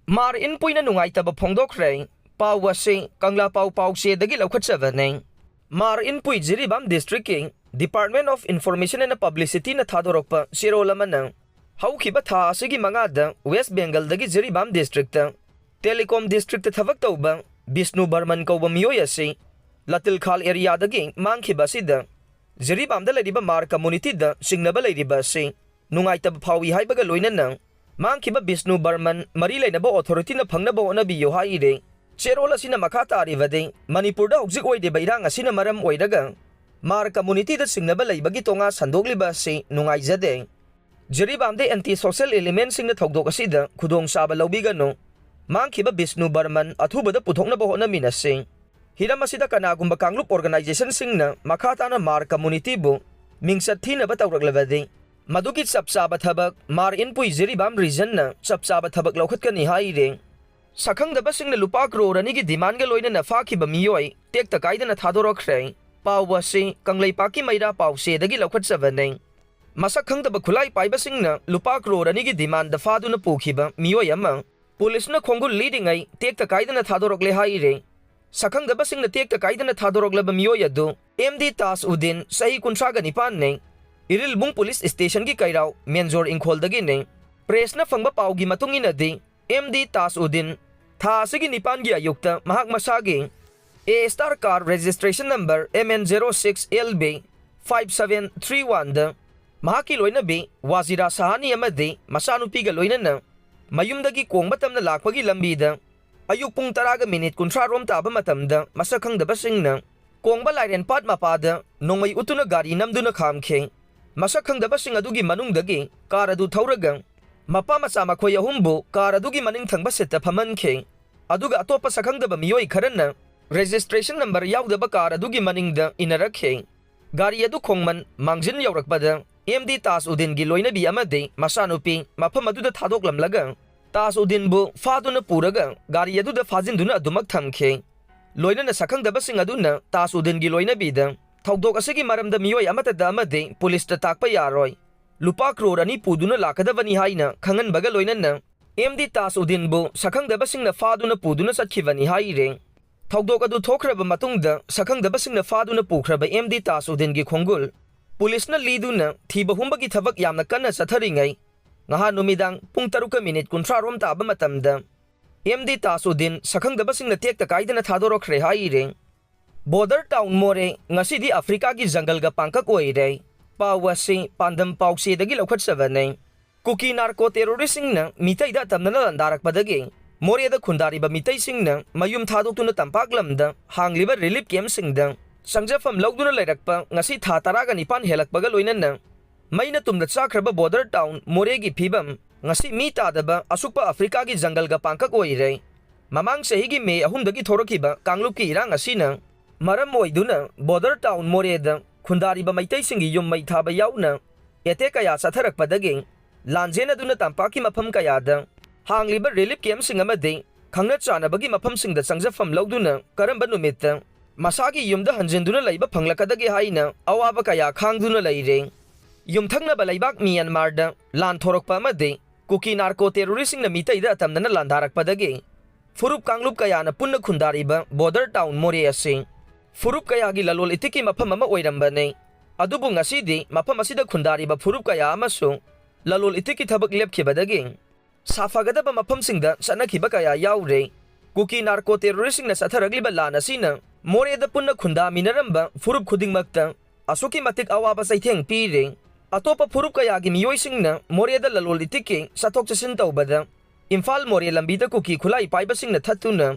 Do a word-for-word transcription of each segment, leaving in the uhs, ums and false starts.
ꯃꯥꯔ ꯏꯟꯄꯨꯏꯅ ꯅꯨꯡꯉꯥꯏꯇꯕ ꯐꯣꯡꯗꯣꯛꯈ꯭ꯔꯦ꯫ ꯄꯥꯎ ꯑꯁꯤ ꯀꯪꯂꯥ ꯄꯥꯎ ꯄꯥꯎꯆꯦꯗꯒꯤ ꯂꯧꯈꯠꯆꯕꯅꯤ꯫ ꯃꯥꯔ ꯏꯟꯄꯨꯏ ꯖꯤꯔꯤꯕꯥꯝ ꯗꯤꯁꯇ꯭ꯔꯤꯛꯀꯤ Department of Information and Publicityꯅ ꯊꯥꯗꯣꯔꯛꯄ ꯆꯦꯔꯣꯜ ꯑꯃꯅ, ꯍꯧꯈꯤꯕ ꯊꯥ ꯑꯁꯤꯒꯤ ꯃꯉꯥꯗ west ꯕꯦꯡꯒꯜꯗꯒꯤ Jiribam district telecom district ꯊꯕꯛ ꯇꯧꯕ ꯕꯤꯁꯅꯨ ꯕꯔꯃꯟ ꯀꯧꯕ ꯃꯤꯑꯣꯏ ꯑꯁꯤ ꯂꯇꯤꯜꯈꯥꯜ ꯑꯦꯔꯤꯌꯥꯗꯒꯤ ꯃꯥꯡꯈꯤꯕ ꯑꯁꯤꯗ ꯖꯤꯔꯤꯕꯥꯝꯗ ꯂꯩꯔꯤꯕ ꯃꯥꯔ ꯀꯝꯃꯨꯅꯤꯇꯤꯗ ꯆꯤꯡꯅꯕ ꯂꯩꯔꯤꯕ ꯑꯁꯤ ꯅꯨꯡꯉꯥꯏꯇꯕ ꯐꯥꯎꯏ ꯍꯥꯏꯕꯒ ꯂꯣꯏꯅꯅ ꯃꯥꯡꯈꯤꯕ ꯕꯤꯁꯅꯨ ꯕꯔꯃꯟ ꯃꯔꯤ ꯂꯩꯅꯕ ꯑꯣꯊꯣꯔꯤꯇꯤꯅ ꯐꯪꯅꯕ ꯍꯣꯠꯅꯕꯤꯌꯨ ꯍꯥꯏꯔꯤ꯫ ꯆꯦꯔꯣꯜ ꯑꯁꯤꯅ ꯃꯈꯥ ꯇꯥꯔꯤꯕꯗꯤ, ꯃꯅꯤꯄꯨꯔꯗ ꯍꯧꯖꯤꯛ ꯑꯣꯏꯔꯤꯕ ꯏꯔꯥꯡ ꯑꯁꯤꯅ ꯃꯔꯝ ꯑꯣꯏꯔꯒ ꯃꯥꯔ ꯀꯝꯃꯨꯅꯤꯇꯤꯗ ꯆꯤꯡꯅꯕ ꯂꯩꯕꯒꯤ ꯇꯣꯉꯥ ꯁꯟꯗꯣꯛꯂꯤꯕ ꯑꯁꯤ ꯅꯨꯡꯉꯥꯏꯖꯗꯦ꯫ ꯖꯤꯔꯤꯕꯥꯝꯗ ꯑꯦꯟꯇꯤ ꯁꯣꯁꯦꯜ ꯏꯂꯤꯃꯦꯟꯁꯤꯡꯅ ꯊꯧꯗꯣꯛ ꯑꯁꯤꯗ ꯈꯨꯗꯣꯡꯆꯥꯕ ꯂꯧꯕꯤꯒꯅꯨ꯫ ꯃꯥꯡꯈꯤꯕ ꯕꯤꯁꯅꯨ ꯕꯔꯃꯟ ꯑꯊꯨꯕꯗ ꯄꯨꯊꯣꯛꯅꯕ ꯍꯣꯠꯅꯃꯤꯟꯅꯁꯤ꯫ ꯍꯤꯔꯝ ꯑꯁꯤꯗ ꯀꯅꯥꯒꯨꯝꯕ ꯀꯥꯡꯂꯨꯞ ꯑꯣꯔꯒꯅꯥꯏꯖꯦꯁꯟꯁꯤꯡꯅ ꯃꯈꯥ ꯇꯥꯅ ꯃꯥꯔ ꯀꯝꯃꯨꯅꯤꯇꯤꯕꯨ ꯃꯤꯡꯆꯠ ꯊꯤꯅꯕ ꯇꯧꯔꯛꯂꯕꯗꯤ, ꯃꯗꯨꯒꯤ ꯆꯞ ꯆꯥꯕ ꯊꯕꯛ ꯃꯥꯔ ꯏꯟꯄꯨꯏ ꯖꯤꯔꯤꯕꯥꯝ ꯔꯤꯖꯟꯅ ꯆꯞ ꯆꯥꯕ ꯊꯕꯛ ꯂꯧꯈꯠꯀꯅꯤ ꯍꯥꯏꯔꯤ꯫ ꯁꯛꯈꯪꯗꯕꯁꯤꯡꯅ ꯂꯨꯄꯥ ꯀ꯭ꯔꯣꯔ ꯑꯅꯤꯒꯤ ꯗꯤꯃꯥꯟꯒ ꯂꯣꯏꯅꯅ ꯐꯥꯈꯤꯕ ꯃꯤꯑꯣꯏ ꯇꯦꯛꯇ ꯀꯥꯏꯗꯅ ꯊꯥꯗꯣꯔꯛꯈ꯭ꯔꯦ꯫ ꯄꯥꯎ ꯑꯁꯤ ꯀꯪꯂꯩꯄꯥꯛꯀꯤ ꯃꯩꯔꯥ ꯄꯥꯎꯆꯦꯗꯒꯤ ꯂꯧꯈꯠꯆꯕꯅꯤ꯫ ꯃꯁꯛ ꯈꯪꯗꯕ ꯈꯨꯠꯂꯥꯏ ꯄꯥꯏꯕꯁꯤꯡꯅ ꯂꯨꯄꯥ ꯀ꯭ꯔꯣꯔ ꯑꯅꯤꯒꯤ ꯗꯤꯃꯥꯟꯗ ꯐꯥꯗꯨꯅ ꯄꯨꯈꯤꯕ ꯃꯤꯑꯣꯏ ꯑꯃ ꯄꯨꯂꯤꯁꯅ ꯈꯣꯡꯒꯨꯜ ꯂꯤꯔꯤꯉꯩ ꯇꯦꯛꯇ ꯀꯥꯏꯗꯅ ꯊꯥꯗꯣꯔꯛꯂꯦ ꯍꯥꯏꯔꯤ꯫ ꯁꯛꯈꯪꯗꯕꯁꯤꯡꯅ ꯇꯦꯛꯇ ꯀꯥꯏꯗꯅ ꯊꯥꯗꯣꯔꯛꯂꯕ ꯃꯤꯑꯣꯏ ꯑꯗꯨ ꯑꯦꯝ ꯗꯤ ꯇꯥꯖ ꯎꯗꯤꯟ, ꯆꯍꯤ ꯀꯨꯟꯊ꯭ꯔꯥꯒ ꯅꯤꯄꯥꯟꯅꯤ, ꯏꯔꯤꯜꯕꯨꯡ ꯄꯨꯂꯤꯁ ꯁ꯭ꯇꯦꯁꯟꯒꯤ ꯀꯩꯔꯥꯎ ꯃꯦꯟꯖꯣꯔ ꯏꯪꯈꯣꯜꯗꯒꯤꯅꯤ꯫ ꯄ꯭ꯔꯦꯁꯅ ꯐꯪꯕ ꯄꯥꯎꯒꯤ ꯃꯇꯨꯡ ꯏꯟꯅꯗꯤ, ꯑꯦꯝ ꯗꯤ ꯇꯥꯖ ꯎꯗꯤꯟ ꯊꯥ ꯑꯁꯤꯒꯤ ꯅꯤꯄꯥꯟꯒꯤ ꯑꯌꯨꯛꯇ ꯃꯍꯥꯛ ꯃꯁꯥꯒꯤ a star car registration number M N zero six L B five seven three ꯋꯥꯟꯗ ꯃꯍꯥꯛꯀꯤ ꯂꯣꯏꯅꯕꯤ ꯋꯥꯖꯤꯔꯥ ꯁꯍꯥꯅꯤ ꯑꯃꯗꯤ ꯃꯆꯥꯅꯨꯄꯤꯒ ꯂꯣꯏꯅꯅ ꯃꯌꯨꯝꯗꯒꯤ ꯀꯣꯡꯕ ꯇꯝꯅ ꯂꯥꯛꯄꯒꯤ ꯂꯝꯕꯤꯗ ꯑꯌꯨꯛ ꯄꯨꯡ ꯇꯔꯥꯒ ꯃꯤꯅꯤꯠ ꯀꯨꯟꯊ꯭ꯔꯥ ꯔꯣꯝ ꯇꯥꯕ ꯃꯇꯝꯗ ꯃꯁꯛ ꯈꯪꯗꯕꯁꯤꯡꯅ ꯀꯣꯡꯕ ꯂꯥꯏꯔꯦꯟ ꯄꯥꯠ ꯃꯄꯥꯗ ꯅꯣꯡꯃꯩ ꯎꯠꯇꯨꯅ ꯒꯥꯔꯤ ꯅꯝꯗꯨꯅ ꯈꯥꯝꯈꯤ꯫ ꯃꯁꯛ ꯈꯪꯗꯕꯁꯤꯡ ꯑꯗꯨꯒꯤ ꯃꯅꯨꯡꯗꯒꯤ ꯀꯥꯔ ꯑꯗꯨ ꯊꯧꯔꯒ ꯃꯄꯥ ꯃꯆꯥ ꯃꯈꯣꯏ ꯑꯍꯨꯝꯕꯨ ꯀꯥꯔ ꯑꯗꯨꯒꯤ ꯃꯅꯤꯡ ꯊꯪꯕ ꯁꯤꯠꯇ ꯐꯝꯍꯟꯈꯤ꯫ ꯑꯗꯨꯒ ꯑꯇꯣꯞꯄ ꯁꯛꯈꯪꯗꯕ ꯃꯤꯑꯣꯏ ꯈꯔꯅ ꯔꯦꯖꯤꯁꯇ꯭ꯔꯦꯁꯟ ꯅꯝꯕꯔ ꯌꯥꯎꯗꯕ ꯀꯥꯔ ꯑꯗꯨꯒꯤ ꯃꯅꯤꯡꯗ ꯏꯟꯅꯔꯛꯈꯤ꯫ ꯒꯥꯔꯤ ꯑꯗꯨ ꯈꯣꯡꯃꯟ ꯃꯥꯡꯖꯤꯟ ꯌꯧꯔꯛꯄꯗ ꯑꯦꯝ ꯗꯤ ꯇꯥꯖ ꯎꯗꯤꯟꯒꯤ ꯂꯣꯏꯅꯕꯤ ꯑꯃꯗꯤ ꯃꯆꯥꯅꯨꯄꯤ ꯃꯐꯝ ꯑꯗꯨꯗ ꯊꯥꯗꯣꯛꯂꯝꯂꯒ ꯇꯥꯖ ꯎꯗꯤꯟꯕꯨ ꯐꯥꯗꯨꯅ ꯄꯨꯔꯒ ꯒꯥꯔꯤ ꯑꯗꯨꯗ ꯐꯥꯖꯤꯟꯗꯨꯅ ꯑꯗꯨꯃꯛ ꯊꯝꯈꯤ꯫ ꯂꯣꯏꯅꯅ ꯁꯛꯈꯪꯗꯕꯁꯤꯡ ꯑꯗꯨꯅ ꯇꯥꯖ ꯎꯗꯤꯟꯒꯤ ꯂꯣꯏꯅꯕꯤꯗ ꯊꯧꯗꯣꯛ ꯑꯁꯤꯒꯤ ꯃꯔꯝꯗ ꯃꯤꯑꯣꯏ ꯑꯃꯠꯇꯗ ꯑꯃꯗꯤ ꯄꯨꯂꯤꯁꯇ ꯇꯥꯛꯄ ꯌꯥꯔꯣꯏ, ꯂꯨꯄꯥ ꯀ꯭ꯔꯣꯔ ꯑꯅꯤ ꯄꯨꯗꯨꯅ ꯂꯥꯛꯀꯗꯕꯅꯤ ꯍꯥꯏꯅ ꯈꯪꯍꯟꯕꯒ ꯂꯣꯏꯅꯅ ꯑꯦꯝ ꯗꯤ ꯇꯥꯖ ꯎꯗꯤꯟꯕꯨ ꯁꯛꯈꯪꯗꯕꯁꯤꯡꯅ ꯐꯥꯗꯨꯅ ꯄꯨꯗꯨꯅ ꯆꯠꯈꯤꯕꯅꯤ ꯍꯥꯏꯔꯦ꯫ ꯊꯧꯗꯣꯛ ꯑꯗꯨ ꯊꯣꯛꯈ꯭ꯔꯕ ꯃꯇꯨꯡꯗ ꯁꯛꯈꯪꯗꯕꯁꯤꯡꯅ ꯐꯥꯗꯨꯅ ꯄꯨꯈ꯭ꯔꯕ ꯑꯦꯝ ꯗꯤ ꯇꯥꯖ ꯎꯗꯤꯟꯒꯤ ꯈꯣꯡꯒꯨꯜ ꯄꯨꯂꯤꯁꯅ ꯂꯤꯗꯨꯅ ꯊꯤꯕ ꯍꯨꯝꯕꯒꯤ ꯊꯕꯛ ꯌꯥꯝꯅ ꯀꯟꯅ ꯆꯠꯊꯔꯤꯉꯩ, ꯉꯍꯥꯟ ꯅꯨꯃꯤꯗꯥꯡ ꯄꯨꯡ ꯇꯔꯨꯛꯀ ꯃꯤꯅꯤꯠ ꯀꯨꯟꯊ꯭ꯔꯥ ꯔꯣꯝ ꯇꯥꯕ ꯃꯇꯝꯗ ꯑꯦꯝ ꯗꯤ ꯇꯥꯖ ꯎꯗꯤꯟ ꯁꯛꯈꯪꯗꯕꯁꯤꯡꯅ ꯇꯦꯛꯇ ꯀꯥꯏꯗꯅ ꯊꯥꯗꯣꯔꯛꯈ꯭ꯔꯦ ꯍꯥꯏꯔꯦ꯫ ꯕꯣꯔꯗꯔ ꯇꯥꯎꯟ ꯃꯣꯔꯦ ꯉꯁꯤꯗꯤ ꯑꯐ꯭ꯔꯤꯀꯥꯒꯤ ꯖꯪꯒꯜꯒ ꯄꯥꯡꯀꯛ ꯑꯣꯏꯔꯦ꯫ ꯄꯥꯎ ꯑꯁꯤ ꯄꯥꯟꯗꯝ ꯄꯥꯎꯆꯦꯗꯒꯤ ꯂꯧꯈꯠꯆꯕꯅꯦ꯫ ꯀꯨꯀꯤ ꯅꯥꯔꯀꯣ ꯇꯦꯔꯣꯔꯤꯁꯁꯤꯡꯅ ꯃꯤꯇꯩꯗ ꯑꯇꯝꯅꯅ ꯂꯥꯟꯗꯥꯔꯛꯄꯗꯒꯤ ꯃꯣꯔꯦꯗ ꯈꯨꯟꯗꯥꯔꯤꯕ ꯃꯤꯇꯩꯁꯤꯡꯅ ꯃꯌꯨꯝ ꯊꯥꯗꯣꯛꯇꯨꯅ ꯇꯝꯄꯥꯛ ꯂꯝꯗ ꯍꯥꯡꯂꯤꯕ ꯔꯤꯂꯤꯐ ꯀꯦꯝꯞꯁꯤꯡꯗ ꯆꯪꯖꯐꯝ ꯂꯧꯗꯨꯅ ꯂꯩꯔꯛꯄ ꯉꯁꯤ ꯊꯥ ꯇꯔꯥꯒ ꯅꯤꯄꯥꯟ ꯍꯦꯜꯂꯛꯄꯒ ꯂꯣꯏꯅꯅ ꯃꯩꯅ ꯇꯨꯝꯗ ꯆꯥꯈ꯭ꯔꯕ ꯕꯣꯔꯗꯔ ꯇꯥꯎꯟ ꯃꯣꯔꯦꯒꯤ ꯐꯤꯕꯝ ꯉꯁꯤ ꯃꯤ ꯇꯥꯗꯕ ꯑꯁꯨꯛꯄ ꯑꯐ꯭ꯔꯤꯀꯥꯒꯤ ꯖꯪꯒꯜꯒ ꯄꯥꯡꯀꯛ ꯑꯣꯏꯔꯦ꯫ ꯃꯃꯥꯡ ꯆꯍꯤꯒꯤ ꯃꯦ ꯑꯍꯨꯝꯗꯒꯤ ꯊꯣꯔꯛꯈꯤꯕ ꯀꯥꯡꯂꯨꯞꯀꯤ ꯏꯔꯥꯡ ꯑꯁꯤꯅ ꯃꯔꯝ ꯑꯣꯏꯗꯨꯅ ꯕꯣꯔꯗꯔ ꯇꯥꯎꯟ ꯃꯣꯔꯦꯗ ꯈꯨꯟꯗꯥꯔꯤꯕ ꯃꯩꯇꯩꯁꯤꯡꯒꯤ ꯌꯨꯝ ꯃꯩ ꯊꯥꯕ ꯌꯥꯎꯅ ꯑꯦꯇꯦꯛ ꯀꯌꯥ ꯆꯠꯊꯔꯛꯄꯗꯒꯤ ꯂꯥꯟꯖꯦꯟꯅꯗꯨꯅ ꯇꯝꯄꯥꯛꯀꯤ ꯃꯐꯝ ꯀꯌꯥꯗ ꯍꯥꯡꯂꯤꯕ ꯔꯤꯂꯤꯐ ꯀꯦꯝꯞꯁꯤꯡ ꯑꯃꯗꯤ ꯈꯪꯅ ꯆꯥꯟꯅꯕꯒꯤ ꯃꯐꯝꯁꯤꯡꯗ ꯆꯪꯖꯐꯝ ꯂꯧꯗꯨꯅ ꯀꯔꯝꯕ ꯅꯨꯃꯤꯠꯇ ꯃꯁꯥꯒꯤ ꯌꯨꯝꯗ ꯍꯟꯖꯤꯟꯗꯨꯅ ꯂꯩꯕ ꯐꯪꯂꯛꯀꯗꯒꯦ ꯍꯥꯏꯅ ꯑꯋꯥꯕ ꯀꯌꯥ ꯈꯥꯡꯗꯨꯅ ꯂꯩꯔꯦ꯫ ꯌꯨꯝꯊꯪꯅꯕ ꯂꯩꯕꯥꯛ ꯃ꯭ꯌꯥꯟꯃꯥꯔꯗ ꯂꯥꯟ ꯊꯣꯔꯛꯄ ꯑꯃꯗꯤ ꯀꯨꯀꯤ ꯅꯥꯔꯀꯣ ꯇꯦꯔꯣꯔꯤꯁꯁꯤꯡꯅ ꯃꯤꯇꯩꯗ ꯑꯇꯝꯅꯅ ꯂꯥꯟꯗꯥꯔꯛꯄꯗꯒꯤ ꯐꯨꯔꯨꯞ ꯀꯥꯡꯂꯨꯞ ꯀꯌꯥꯅ ꯄꯨꯟꯅ ꯈꯨꯟꯗꯥꯔꯤꯕ ꯕꯣꯔꯗꯔ ꯇꯥꯎꯟ ꯃꯣꯔꯦ ꯑꯁꯤ ꯐꯨꯔꯨꯞ ꯀꯌꯥꯒꯤ ꯂꯂꯣꯜ ꯏꯇꯤꯛꯀꯤ ꯃꯐꯝ ꯑꯃ ꯑꯣꯏꯔꯝꯕꯅꯤ꯫ ꯑꯗꯨꯕꯨ ꯉꯁꯤꯗꯤ ꯃꯐꯝ ꯑꯁꯤꯗ ꯈꯨꯟꯗꯥꯔꯤꯕ ꯐꯨꯔꯨꯞ ꯀꯌꯥ ꯑꯃꯁꯨ ꯂꯂꯣꯜ ꯏꯇꯤꯛꯀꯤ ꯊꯕꯛ ꯂꯦꯞꯈꯤꯕꯗꯒꯤ ꯁꯥꯐꯒꯗꯕ ꯃꯐꯝꯁꯤꯡꯗ ꯆꯠꯅꯈꯤꯕ ꯀꯌꯥ ꯌꯥꯎꯔꯦ꯫ ꯀꯨꯀꯤ ꯅꯥꯔꯀꯣ ꯇꯦꯔꯣꯔꯤꯁꯁꯤꯡꯅ ꯆꯠꯊꯔꯛꯂꯤꯕ ꯂꯥꯟ ꯑꯁꯤꯅ ꯃꯣꯔꯦꯗ ꯄꯨꯟꯅ ꯈꯨꯟꯗꯥꯃꯤꯟꯅꯔꯝꯕ ꯐꯨꯔꯨꯞ ꯈꯨꯗꯤꯡꯃꯛꯇ ꯑꯁꯨꯛꯀꯤ ꯃꯇꯤꯛ ꯑꯋꯥꯕ ꯆꯩꯊꯦꯡ ꯄꯤꯔꯦ꯫ ꯑꯇꯣꯞꯄ ꯐꯨꯔꯨꯞ ꯀꯌꯥꯒꯤ ꯃꯤꯑꯣꯏꯁꯤꯡꯅ ꯃꯣꯔꯦꯗ ꯂꯂꯣꯜ ꯏꯇꯤꯛꯀꯤ ꯆꯠꯊꯣꯛ ꯆꯠꯁꯤꯟ ꯇꯧꯕꯗ ꯏꯝꯐꯥꯜ ꯃꯣꯔꯦ ꯂꯝꯕꯤꯗ ꯀꯨꯀꯤ ꯈꯨꯠꯂꯥꯏ ꯄꯥꯏꯕꯁꯤꯡꯅ ꯊꯠꯇꯨꯅ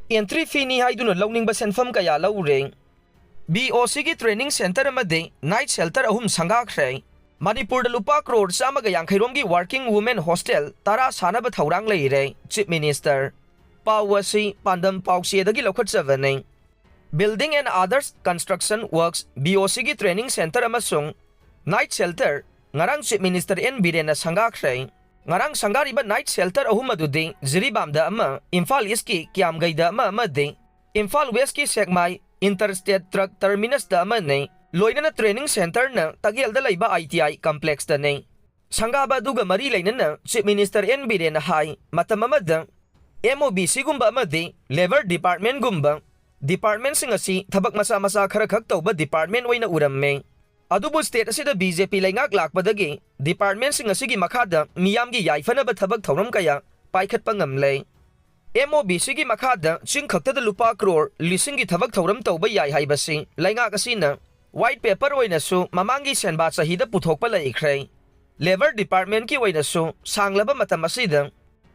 entry fee ꯅꯤ ꯍꯥꯏꯗꯨꯅ ꯂꯧꯅꯤꯡꯕ ꯁꯦꯟꯐꯝ ꯀꯌꯥ ꯂꯧꯔꯦ꯫ ꯕꯤ ꯑꯣ ꯁꯤꯒꯤ training centre ꯑꯃꯗꯤ night shelter ꯑꯍꯨꯝ ꯁꯪꯒꯥꯈ꯭ꯔꯦ꯫ ꯃꯅꯤꯄꯨꯔꯗ ꯂꯨꯄꯥ ꯀ꯭ꯔꯣꯔ ꯆꯥꯝꯃꯒ ꯌꯥꯡꯈꯩ ꯔꯣꯝꯒꯤ working women hostel ꯇꯔꯥ ꯁꯥꯅꯕ ꯊꯧꯔꯥꯡ ꯂꯩꯔꯦ, Chief Minister꯫ ꯄꯥꯎ ꯑꯁꯤ ꯄꯥꯟꯗꯝ ꯄꯥꯎꯆꯦꯗꯒꯤ ꯂꯧꯈꯠꯆꯕꯅꯤ꯫ Building and Others Construction Works, B ꯑꯣ ꯁꯤꯒꯤ training centre ꯑꯃꯁꯨꯡ night shelter ꯉꯔꯥꯡ Chief Minister ꯑꯦꯟ ꯕꯤꯔꯦꯟꯅ ꯁꯪꯒꯥꯈ꯭ꯔꯦ꯫ ꯉꯔꯥꯡ ꯁꯪꯒꯥꯔꯤꯕ night shelter ꯑꯍꯨꯝ ꯑꯗꯨꯗꯤ ꯖꯤꯔꯤꯕꯥꯝꯗ ꯑꯃ, ꯏꯝꯐꯥꯜ ꯏꯁꯀꯤ ꯀ꯭ꯌꯥꯝꯒꯩꯗ ꯑꯃ ꯑꯃꯗꯤ ꯏꯝꯐꯥꯜ ꯋꯦꯁꯀꯤ ꯁꯦꯛꯃꯥꯏ Interstate Truck Terminusꯇ ꯑꯃꯅꯤ꯫ ꯂꯣꯏꯅꯅ training centreꯅ ꯇꯒꯦꯜꯗ ꯂꯩꯕ ꯑꯥꯏ ꯇꯤ ꯑꯥꯏ complexꯇꯅꯤ꯫ ꯁꯪꯒꯥꯕ ꯑꯗꯨꯒ ꯃꯔꯤ ꯂꯩꯅꯅ Chief Minister ꯑꯦꯟ ꯕꯤꯔꯦꯟꯅ ꯍꯥꯏ, ꯃꯇꯝ ꯑꯃꯗ M O B Cꯒꯨꯝꯕ ꯑꯃꯗꯤ Labour Departmentꯒꯨꯝꯕ departmentꯁꯤꯡ ꯑꯁꯤ ꯊꯕꯛ ꯃꯆꯥ ꯃꯆꯥ ꯈꯔ ꯈꯛ ꯇꯧꯕ department ꯑꯣꯏꯅ ꯎꯔꯝꯃꯦ꯫ ꯑꯗꯨꯕꯨ state ꯑꯁꯤꯗ B J P ꯂꯩꯉꯥꯛ ꯂꯥꯛꯄꯗꯒꯤ departmentꯁꯤꯡ ꯑꯁꯤꯒꯤ ꯃꯈꯥꯗ ꯃꯤꯌꯥꯝꯒꯤ ꯌꯥꯏꯐꯅꯕ ꯊꯕꯛ ꯊꯧꯔꯝ ꯀꯌꯥ ꯄꯥꯏꯈꯠꯄ ꯉꯝꯂꯦ꯫ M O B Cꯒꯤ ꯃꯈꯥꯗ ꯆꯤꯡ ꯈꯛꯇꯗ ꯂꯨꯄꯥ ꯀ꯭ꯔꯣꯔ ꯂꯤꯁꯤꯡꯒꯤ ꯊꯕꯛ ꯊꯧꯔꯝ ꯇꯧꯕ ꯌꯥꯏ ꯍꯥꯏꯕꯁꯤ ꯂꯩꯉꯥꯛ ꯑꯁꯤꯅ white paper ꯑꯣꯏꯅꯁꯨ ꯃꯃꯥꯡꯒꯤ ꯁꯦꯟꯕꯥ ꯆꯍꯤꯗ ꯄꯨꯊꯣꯛꯄ ꯂꯩꯈ꯭ꯔꯦ꯫ Labour Departmentꯀꯤ ꯑꯣꯏꯅꯁꯨ ꯁꯥꯡꯂꯕ ꯃꯇꯝ ꯑꯁꯤꯗ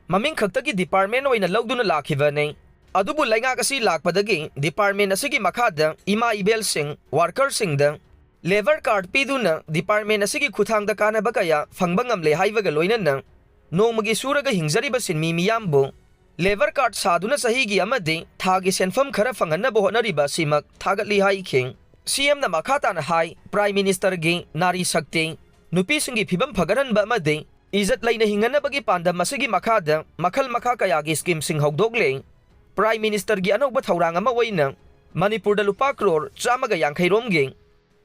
ꯃꯃꯤꯡ ꯈꯛꯇꯒꯤ department ꯑꯣꯏꯅ ꯂꯧꯗꯨꯅ ꯂꯥꯛꯈꯤꯕꯅꯤ꯫ ꯑꯗꯨꯕꯨ ꯂꯩꯉꯥꯛ ꯑꯁꯤ ꯂꯥꯛꯄꯗꯒꯤ department ꯑꯁꯤꯒꯤ ꯃꯈꯥꯗ ꯏꯃꯥ ꯏꯕꯦꯜꯁꯤꯡ, workerꯁꯤꯡꯗ labour card ꯄꯤꯗꯨꯅ department ꯑꯁꯤꯒꯤ ꯈꯨꯠꯊꯥꯡꯗ ꯀꯥꯟꯅꯕ ꯀꯌꯥ ꯐꯪꯕ ꯉꯝꯂꯦ ꯍꯥꯏꯕꯒ ꯂꯣꯏꯅꯅ ꯅꯣꯡꯃꯒꯤ ꯁꯨꯔꯒ ꯍꯤꯡꯖꯔꯤꯕ ꯁꯤꯟꯃꯤ ꯃꯤꯌꯥꯝꯕꯨ labour card ꯁꯥꯗꯨꯅ ꯆꯍꯤꯒꯤ ꯑꯃꯗꯤ ꯊꯥꯒꯤ ꯁꯦꯟꯐꯝ ꯈꯔ ꯐꯪꯍꯟꯅꯕ ꯍꯣꯠꯅꯔꯤꯕ ꯑꯁꯤꯃꯛ ꯊꯥꯒꯠꯂꯤ ꯍꯥꯏꯈꯤ꯫ C M ꯅ ꯃꯈꯥ ꯇꯥꯅ ꯍꯥꯏ, Prime Ministerꯒꯤ ꯅꯥꯔꯤ ꯁꯛꯇꯤ, ꯅꯨꯄꯤꯁꯤꯡꯒꯤ ꯐꯤꯕꯝ ꯐꯒꯠꯍꯟꯕ ꯑꯃꯗꯤ ꯏꯖꯠ ꯂꯩꯅ ꯍꯤꯡꯍꯟꯅꯕꯒꯤ ꯄꯥꯟꯗꯝ ꯑꯁꯤꯒꯤ ꯃꯈꯥꯗ ꯃꯈꯜ ꯃꯈꯥ ꯀꯌꯥꯒꯤ schemeꯁꯤꯡ ꯍꯧꯗꯣꯛꯂꯦ꯫ Prime Ministerꯒꯤ ꯑꯅꯧꯕ ꯊꯧꯔꯥꯡ ꯑꯃ ꯑꯣꯏꯅ ꯃꯅꯤꯄꯨꯔꯗ ꯂꯨꯄꯥ ꯀ꯭ꯔꯣꯔ ꯆꯥꯝꯃꯒ ꯌꯥꯡꯈꯩ ꯔꯣꯝꯒꯤ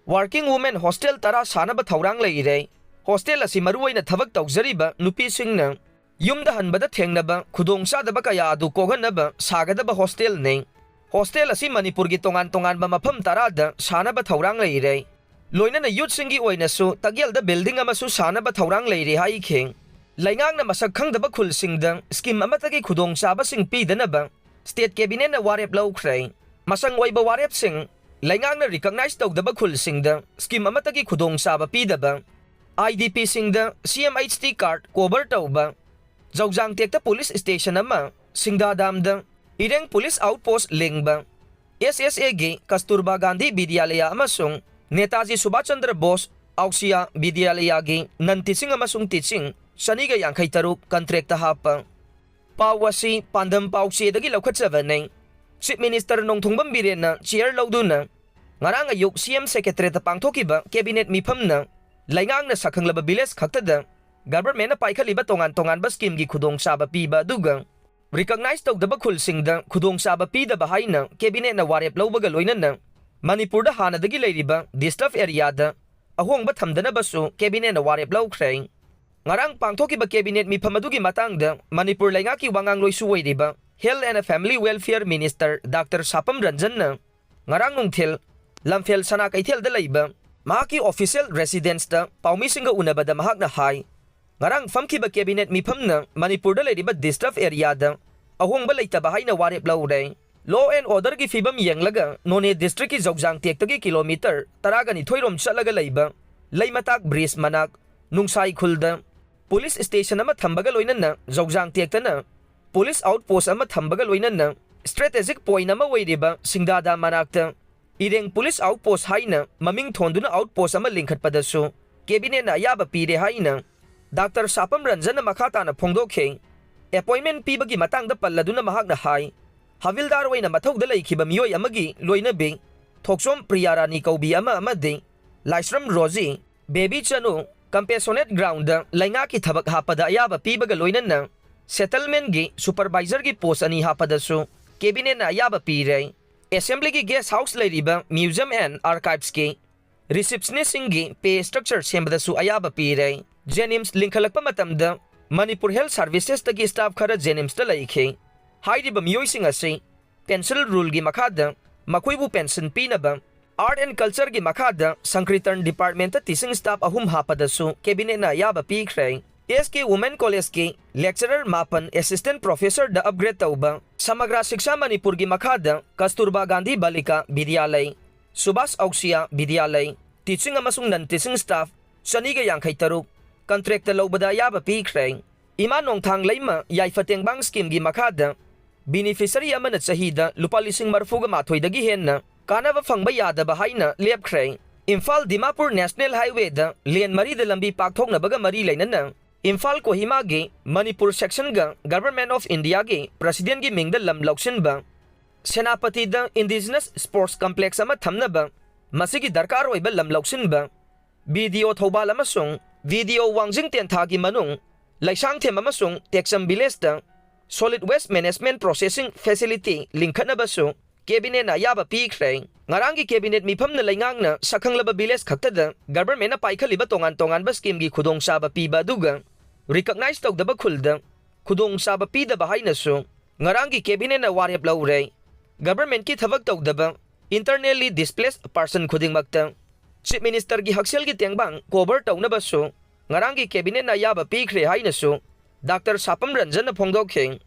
Working Women Hostel ꯇꯔꯥ ꯁꯥꯅꯕ ꯊꯧꯔꯥꯡ ꯂꯩꯔꯦ꯫ Hostel ꯑꯁꯤ ꯃꯔꯨꯑꯣꯏꯅ ꯊꯕꯛ ꯇꯧꯖꯔꯤꯕ ꯅꯨꯄꯤꯁꯤꯡꯅ ꯌꯨꯝꯗ ꯍꯟꯕꯗ ꯊꯦꯡꯅꯕ ꯈꯨꯗꯣꯡꯆꯥꯗꯕ ꯀꯌꯥ ꯑꯗꯨ ꯀꯣꯛꯍꯟꯅꯕ ꯁꯥꯒꯗꯕ hostelꯅꯤ꯫ Hostel ꯑꯁꯤ ꯃꯅꯤꯄꯨꯔꯒꯤ ꯇꯣꯉꯥꯟ ꯇꯣꯉꯥꯟꯕ ꯃꯐꯝ ꯇꯔꯥꯗ ꯁꯥꯅꯕ ꯊꯧꯔꯥꯡ ꯂꯩꯔꯦ꯫ ꯂꯣꯏꯅꯅ youthꯁꯤꯡꯒꯤ ꯑꯣꯏꯅꯁꯨ ꯇꯛꯌꯦꯜꯗ building ꯑꯃꯁꯨ ꯁꯥꯅꯕ ꯊꯧꯔꯥꯡ ꯂꯩꯔꯦ ꯍꯥꯏꯈꯤ꯫ ꯂꯩꯉꯥꯛꯅ ꯃꯁꯛ ꯈꯪꯗꯕ ꯈꯨꯜꯁꯤꯡꯗ scheme ꯑꯃꯠꯇꯒꯤ ꯈꯨꯗꯣꯡꯆꯥꯕꯁꯤꯡ ꯄꯤꯗꯅꯕ state cabinetꯅ ꯋꯥꯔꯦꯞ ꯂꯧꯈ꯭ꯔꯦ꯫ ꯃꯁꯪ ꯑꯣꯏꯕ ꯋꯥꯔꯦꯞꯁꯤꯡ ꯂꯩꯉꯥꯛꯅ recognize ꯇꯧꯗꯕ ꯈꯨꯜꯁꯤꯡꯗ scheme ꯑꯃꯠꯇꯒꯤ ꯈꯨꯗꯣꯡꯆꯥꯕ ꯄꯤꯗꯕ, IDPꯁꯤꯡꯗ C M H T card cover ꯇꯧꯕ, ꯖꯧꯖꯥꯡ ꯇꯦꯛꯇ police station ꯑꯃ, ꯁꯤꯡꯗꯥꯗꯥꯝꯗ ꯏꯔꯦꯡ police outpost ꯂꯤꯡꯕ, S S Aꯒꯤ ꯀꯁꯇꯨꯔꯕꯥ ꯒꯥꯟꯙꯤ ꯕꯤꯗ꯭ꯌꯥꯂꯌꯥ ꯑꯃꯁꯨꯡ ꯅꯦꯇꯥꯖꯤ ꯁꯨꯚꯥꯁ ꯆꯟꯗ꯭ꯔ ꯕꯣꯁ ꯑꯥꯎꯁꯤꯌꯥ ꯕꯤꯗ꯭ꯌꯥꯂꯌꯥꯒꯤ non teaching ꯑꯃꯁꯨꯡ teaching ꯆꯅꯤꯒ ꯌꯥꯡꯈꯩ ꯇꯔꯨꯛ contractꯇ ꯍꯥꯞꯄ꯫ ꯄꯥꯎ ꯑꯁꯤ ꯄꯥꯟꯗꯝ ꯄꯥꯎꯆꯦꯗꯒꯤ ꯂꯧꯈꯠꯆꯕꯅꯤ꯫ Chief Minister ꯅꯣꯡꯊꯣꯡꯕꯝ ꯕꯤꯔꯦꯟꯅ chair ꯂꯧꯗꯨꯅ ꯉꯔꯥꯡ ꯑꯌꯨꯛ C M Secretariatꯇ ꯄꯥꯡꯊꯣꯛꯈꯤꯕ cabinet ꯃꯤꯐꯝꯅ ꯂꯩꯉꯥꯛꯅ ꯁꯛꯈꯪꯂꯕ village ꯈꯛꯇꯗ governmentꯅ ꯄꯥꯏꯈꯠꯂꯤꯕ ꯇꯣꯉꯥꯟ ꯇꯣꯉꯥꯟꯕ schemeꯒꯤ ꯈꯨꯗꯣꯡꯆꯥꯕ ꯄꯤꯕ ꯑꯗꯨꯒ recognize ꯇꯧꯗꯕ ꯈꯨꯜꯁꯤꯡꯗ ꯈꯨꯗꯣꯡꯆꯥꯕ ꯄꯤꯗꯕ ꯍꯥꯏꯅ cabinetꯅ ꯋꯥꯔꯦꯞ ꯂꯧꯕꯒ ꯂꯣꯏꯅꯅ ꯃꯅꯤꯄꯨꯔꯗ ꯍꯥꯟꯅꯗꯒꯤ ꯂꯩꯔꯤꯕ disturb areaꯗ ꯑꯍꯣꯡꯕ ꯊꯝꯗꯅꯕꯁꯨ cabinetꯅ ꯋꯥꯔꯦꯞ ꯂꯧꯈ꯭ꯔꯦ꯫ ꯉꯔꯥꯡ ꯄꯥꯡꯊꯣꯛꯈꯤꯕ cabinet ꯃꯤꯐꯝ ꯑꯗꯨꯒꯤ ꯃꯇꯥꯡꯗ ꯃꯅꯤꯄꯨꯔ ꯂꯩꯉꯥꯛꯀꯤ ꯋꯥꯉꯥꯡꯂꯣꯏꯁꯨ ꯑꯣꯏꯔꯤꯕ Health and Family Welfare Minister Doctor ꯁꯥꯄꯝ ꯔꯟꯖꯟꯅ ꯉꯔꯥꯡ ꯅꯨꯡꯊꯤꯜ ꯂꯝꯐꯦꯜ ꯁꯅꯥ ꯀꯩꯊꯦꯜꯗ ꯂꯩꯕ ꯃꯍꯥꯛꯀꯤ official residenceꯇ ꯄꯥꯎꯃꯤꯁꯤꯡꯒ ꯎꯅꯕꯗ ꯃꯍꯥꯛꯅ ꯍꯥꯏ, ꯉꯔꯥꯡ ꯐꯝꯈꯤꯕ cabinet ꯃꯤꯐꯝꯅ ꯃꯅꯤꯄꯨꯔꯗ ꯂꯩꯔꯤꯕ disturbed areaꯗ ꯑꯍꯣꯡꯕ ꯂꯩꯇꯕ ꯍꯥꯏꯅ ꯋꯥꯔꯦꯞ ꯂꯧꯔꯦ꯫ Law and orderꯒꯤ ꯐꯤꯕꯝ ꯌꯦꯡꯂꯒ ꯅꯣꯅꯦ districtꯀꯤ ꯖꯧꯖꯥꯡ ꯇꯦꯛꯇꯒꯤ kilometre ꯇꯔꯥꯒ ꯅꯤꯊꯣꯏ ꯔꯣꯝ ꯆꯠꯂꯒ ꯂꯩꯕ ꯂꯩꯃꯇꯥꯛ bridge ꯃꯅꯥꯛ ꯅꯨꯡꯁꯥꯏꯈꯨꯜꯗ police station ꯑꯃ ꯊꯝꯕꯒ ꯂꯣꯏꯅꯅ ꯖꯧꯖꯥꯡ ꯇꯦꯛꯇꯅ police outpost ꯑꯃ ꯊꯝꯕꯒ ꯂꯣꯏꯅꯅ strategic point ꯑꯃ ꯑꯣꯏꯔꯤꯕ ꯁꯤꯡꯗꯥꯗꯥ ꯃꯅꯥꯛꯇ ꯏꯔꯦꯡ police outpost ꯍꯥꯏꯅ ꯃꯃꯤꯡ ꯊꯣꯟꯗꯨꯅ outpost ꯑꯃ ꯂꯤꯡꯈꯠꯄꯗꯁꯨ cabinetꯅ ꯑꯌꯥꯕ ꯄꯤꯔꯦ ꯍꯥꯏꯅ Doctor ꯁꯥꯄꯝ ꯔꯟꯖꯟꯅ ꯃꯈꯥ ꯇꯥꯅ ꯐꯣꯡꯗꯣꯛꯈꯤ꯫ Appointment ꯄꯤꯕꯒꯤ ꯃꯇꯥꯡꯗ ꯄꯜꯂꯗꯨꯅ ꯃꯍꯥꯛꯅ ꯍꯥꯏ, ꯍꯥꯕꯤꯜꯗꯥꯔ ꯑꯣꯏꯅ ꯃꯊꯧꯗ ꯂꯩꯈꯤꯕ ꯃꯤꯑꯣꯏ ꯑꯃꯒꯤ ꯂꯣꯏꯅꯕꯤ ꯊꯣꯛꯆꯣꯝ ꯄ꯭ꯔꯤꯌꯥ ꯔꯥꯅꯤ ꯀꯧꯕꯤ ꯑꯃ ꯑꯃꯗꯤ ꯂꯥꯏꯁ꯭ꯔꯝ ꯔꯣꯖꯤ, ꯕꯦꯕꯤ ꯆꯅꯨ, Compassionate Groundꯗ ꯂꯩꯉꯥꯛꯀꯤ ꯊꯕꯛ ꯍꯥꯞꯄꯗ ꯑꯌꯥꯕ ꯄꯤꯕꯒ ꯂꯣꯏꯅꯅ settlementꯒꯤ supervisorꯒꯤ post ꯑꯅꯤ ꯍꯥꯞꯄꯗꯁꯨ cabinetꯅ ꯑꯌꯥꯕ ꯄꯤꯔꯦ꯫ Assemblyꯒꯤ guest house ꯂꯩꯔꯤꯕ Museum and Archivesꯀꯤ receptionistꯁꯤꯡꯒꯤ pay structure ꯁꯦꯝꯕꯗꯁꯨ ꯑꯌꯥꯕ ꯄꯤꯔꯦ꯫ JNIMS ꯂꯤꯡꯈꯠꯂꯛꯄ ꯃꯇꯝꯗ Manipur Health Servicesꯇꯒꯤ staff ꯈꯔ JNIMSꯇ ꯂꯩꯈꯤ꯫ ꯍꯥꯏꯔꯤꯕ ꯃꯤꯑꯣꯏꯁꯤꯡ ꯑꯁꯤ pencil ruleꯒꯤ ꯃꯈꯥꯗ ꯃꯈꯣꯏꯕꯨ pension ꯄꯤꯅꯕ Art and Cultureꯒꯤ ꯃꯈꯥꯗ Sankirtan Departmentꯇ teaching staff ꯑꯍꯨꯝ ꯍꯥꯞꯄꯗꯁꯨ cabinetꯅ ꯑꯌꯥꯕ ꯄꯤꯈ꯭ꯔꯦ꯫ SK Women Collegeꯀꯤ lecturer ꯃꯥꯄꯟ assistant professorꯗ upgrade ꯇꯧꯕ, Samagra Shiksha Manipurꯒꯤ ꯃꯈꯥꯗ Kasturba Gandhi Balika Vidyalay, Subhash Auksia Vidyalay, teaching ꯑꯃꯁꯨꯡ non teaching staff ꯆꯅꯤꯒ ꯌꯥꯡꯈꯩ ꯇꯔꯨꯛ contractꯇ ꯂꯧꯕꯗ ꯑꯌꯥꯕ ꯄꯤꯈ꯭ꯔꯦ꯫ ꯏꯃꯥ ꯅꯣꯡꯊꯥꯡ ꯂꯩꯃ ꯌꯥꯏꯐ ꯇꯦꯡꯕꯥꯡ schemeꯒꯤ ꯃꯈꯥꯗ beneficiary ꯑꯃꯅ ꯆꯍꯤꯗ ꯂꯨꯄꯥ ꯂꯤꯁꯤꯡ ꯃꯔꯤꯐꯨꯒ ꯃꯥꯊꯣꯏꯗꯒꯤ ꯍꯦꯟꯅ ꯀꯥꯟꯅꯕ ꯐꯪꯕ ꯌꯥꯗꯕ ꯍꯥꯏꯅ ꯂꯦꯞꯈ꯭ꯔꯦ꯫ ꯏꯝꯐꯥꯜ ꯗꯤꯃꯥꯄꯨꯔ national highwayꯗ lane ꯃꯔꯤꯗ ꯂꯝꯕꯤ ꯄꯥꯛꯊꯣꯛꯅꯕꯒ ꯃꯔꯤ ꯂꯩꯅꯅ ꯏꯝꯐꯥꯜ ꯀꯣꯍꯤꯃꯥꯒꯤ ꯃꯅꯤꯄꯨꯔ sectionꯒ Government of Indiaꯒꯤ presidentꯀꯤ ꯃꯤꯡꯗ ꯂꯝ ꯂꯧꯁꯤꯟꯕ, ꯁꯦꯅꯥꯄꯇꯤꯗ indigenous sports complex ꯑꯃ ꯊꯝꯅꯕ ꯃꯁꯤꯒꯤ ꯗꯔꯀꯥꯔ ꯑꯣꯏꯕ ꯂꯝ ꯂꯧꯁꯤꯟꯕ, BDO ꯊꯧꯕꯥꯜ ꯑꯃꯁꯨꯡ BDO ꯋꯥꯡꯖꯤꯡ ꯇꯦꯟꯊꯥꯒꯤ ꯃꯅꯨꯡ ꯂꯩꯁꯥꯡꯊꯦꯝ ꯑꯃꯁꯨꯡ ꯇꯦꯛꯆꯝ villageꯇ solid waste management processing facility ꯂꯤꯡꯈꯠꯅꯕꯁꯨ cabinetꯅ ꯑꯌꯥꯕ ꯄꯤꯈ꯭ꯔꯦ꯫ ꯉꯔꯥꯡꯒꯤ cabinet ꯃꯤꯐꯝꯅ ꯂꯩꯉꯥꯛꯅ ꯁꯛꯈꯪꯂꯕ village ꯈꯛꯇꯗ governmentꯅ ꯄꯥꯏꯈꯠꯂꯤꯕ ꯇꯣꯉꯥꯟ ꯇꯣꯉꯥꯟꯕ schemeꯒꯤ ꯈꯨꯗꯣꯡꯆꯥꯕ ꯄꯤꯕ ꯑꯗꯨꯒ recognize ꯇꯧꯗꯕ ꯈꯨꯜꯗ ꯈꯨꯗꯣꯡꯆꯥꯕ ꯄꯤꯗꯕ ꯍꯥꯏꯅꯁꯨ ꯉꯔꯥꯡꯒꯤ cabinetꯅ ꯋꯥꯔꯦꯞ ꯂꯧꯔꯦ꯫ Governmentꯀꯤ ꯊꯕꯛ ꯇꯧꯗꯕ internally displaced person ꯈꯨꯗꯤꯡꯃꯛꯇ Chief Ministerꯒꯤ ꯍꯛꯁꯦꯜꯒꯤ ꯇꯦꯡꯕꯥꯡ cover ꯇꯧꯅꯕꯁꯨ ꯉꯔꯥꯡꯒꯤ cabinetꯅ ꯑꯌꯥꯕ ꯄꯤꯈ꯭ꯔꯦ ꯍꯥꯏꯅꯁꯨ ꯗꯥꯛꯇꯔ ꯁꯥꯄꯝ ꯔꯟꯖꯟꯅ ꯐꯣꯡꯗꯣꯛꯈꯤ꯫